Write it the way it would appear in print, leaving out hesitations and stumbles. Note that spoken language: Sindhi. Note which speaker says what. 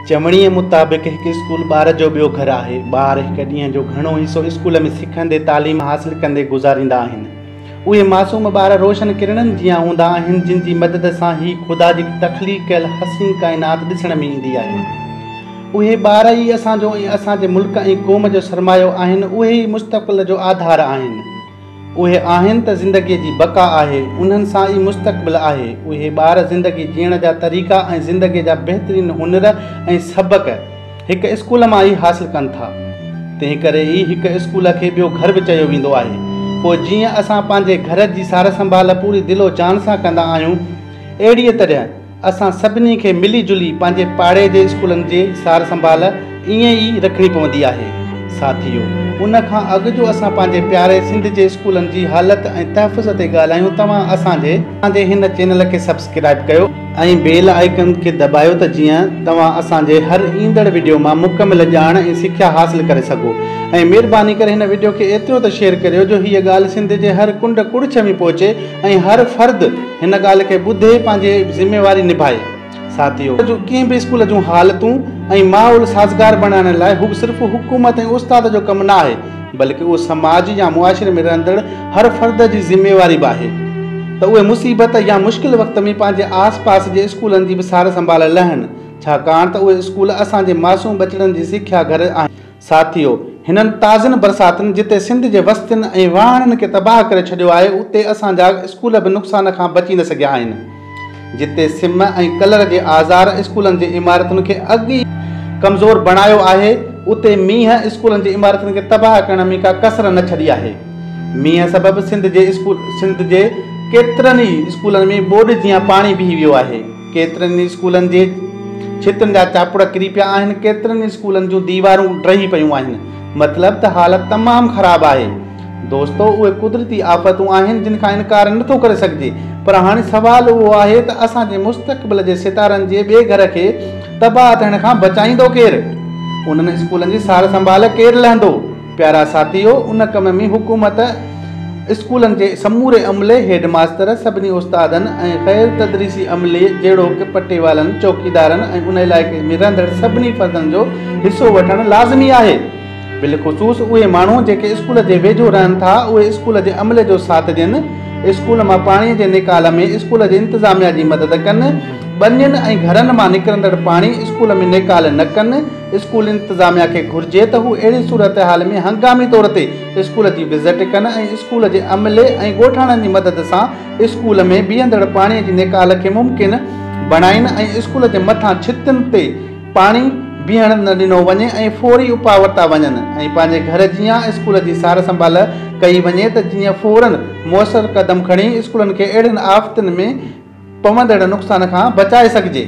Speaker 1: چوڻيء مطابق هڪ اسڪول ٻار جو ٻيو گهر آهي. ٻار هڪ ڏينهن جو گهڻو حصو اسڪول ۾ سکندي، تعليم حاصل ڪندي گذاريندا آهن. اهي معصوم ٻار روشن ڪرڻن جيان هوندا آهن، جن جي مدد سان هي خدا جي تخليق ڪيل حسين ڪائنات ڏسڻ ۾ ايندي آهي. اهي ٻار ئي اسان جو ۽ اسان جي ملڪ ۽ قوم جو سرمايو آهن، اهي ئي مستقبل جو آڌار آهن. اهي آهن ته زندگيء جي بقا آهي، انهن سان ئي مستقبل آهي. اهي ٻار زندگي جيئڻ جا طريقا ۽ زندگيء جا بهترين هنر ۽ سبق هڪ اسڪول مان ئي حاصل ڪن ٿا. تنهن ڪري ئي هڪ اسڪول کي ٻيو گهر به چيو ويندو آهي. پوء جيئن اسان پنهنجي گهر جي سار سنڀال پوري دل و جان سان ڪندا آهيون، اهڙيء طرح اسان سڀني کي ملي جلي پنهنجي پاڙي جي اسڪولن جي سار سنڀال ائين ئي رکڻي پوندي آهي. ساٿيو! ان کان اڳ جو اسان پنهنجي پياري سنڌ جي اسڪولن جي حالت ۽ تحفظ تي ڳالهايون توهان اسان جي اسان جي هن چينل کي سبسڪرائيب ڪيو ۽ بيل آئيڪن کي دٻايو ته جيئن توهان اسان جي هر ايندڙ وڊيو مان مڪمل ڄاڻ ۽ سکيا حاصل ڪري سگهو ۽ مهرباني ڪري هن وڊيو کي ايترو ته شيئر ڪريو جو هيء ڳالهه سنڌ جي هر ڪنڊ ڪڙڇ ۾ پهچي ۽ هر فرد هن ڳالهه کي ٻڌي پنهنجي ذميواري نڀائي. ساٿيو! ڪنهن به اسڪول جون حالتون ۽ ماحول سازگار بڻائڻ لاء هو صرف حڪومت ۽ استاد جو ڪم نه آهي بلڪه اهو سماج يا معاشري ۾ رهندڙ هر فرد جي ذميواري به آهي ته اهي مصيبت يا مشڪل وقت ۾ پنهنجي آس پاس جي اسڪولن جي به سار سنڀال لهن ڇاڪاڻ ته اهي اسڪول اسان جي معصوم ٻچڙن جي سکيا گهر آهن. ساٿيو! هنن تازين برساتن جتي سنڌ جي وستين ۽ واهڻن کي تباهه ڪري ڇڏيو آهي، اتي اسان جا اسڪول به نقصان کان بچي نه سگهيا آهن. جتي سم ۽ ڪلر جي آزار اسڪولن جي عمارتن کي اڳ ئي ڪمزور بڻايو آهي، اتي مينهن اسڪولن جي عمارتن کي تباهه ڪرڻ ۾ ڪا ڪسر نه ڇڏي آهي. مينهن سبب سنڌ جي سنڌ جي ڪيترن ئي اسڪولن ۾ ٻوڏ جيان پاڻي بيهي ويو آهي. ڪيترن ئي اسڪولن جي ڇتن جا چاپڙ ڪري پيا آهن، ڪيترن ئي اسڪولن جون ديوارون ڊهي پيون آهن، مطلب ته حالت تمام خراب آهي. دوستو اهي قدرتي آفتون آهن جن کان انڪار نه ٿو ڪري سگهجي پر هاڻي سوال اهو آهي ته اسان جي مستقبل جي ستارن جي ٻئي گهر کي تباهه ٿيڻ کان بچائيندو ڪير؟ انهن اسڪولن جي سار سنڀال ڪير لهندو؟ پيارا ساٿيو! ان ڪم ۾ حڪومت اسڪولن جي سموري عملي، هيڊ ماستر، سڀني استادن ۽ غير تدريسي عملي جهڙوڪ پٽيوالن، چوڪيدارن ۽ ان علائقي ۾ رهندڙ سڀني فردن جو حصو وٺڻ لازمي آهي. بالخصوص اهي ماڻهو جيڪي اسڪول جي ويجهو رهن ٿا اهي اسڪول جي عملي جو ساٿ ڏين، اسڪول مان پاڻي جي نيڪال ۾ اسڪول جي انتظاميا جي مدد ڪن، ٻنين ۽ گهرن مان نڪرندڙ پاڻي اسڪول ۾ نيڪال نه ڪن، اسڪول انتظاميا کي گهرجي ته هو اهڙي صورتحال ۾ هنگامي طور تي اسڪول جي وزٽ ڪن ۽ اسڪول جي عملي ۽ ڳوٺاڻن جي مدد سان اسڪول ۾ بيهندڙ پاڻي جي نيڪال کي ممڪن بڻائين ۽ اسڪول جي مٿان ڇتن تي پاڻي بيهڻ نه ڏنو وڃي ۽ فوري اپاء ورتا وڃن ۽ پنهنجي گهر جيان اسڪول جي سار سنڀال ڪئي وڃي ته جيئن فورن موثر قدم کڻي اسڪولن کي اهڙين آفتن ۾ پوندڙ نقصان کان بچائي سگهجي.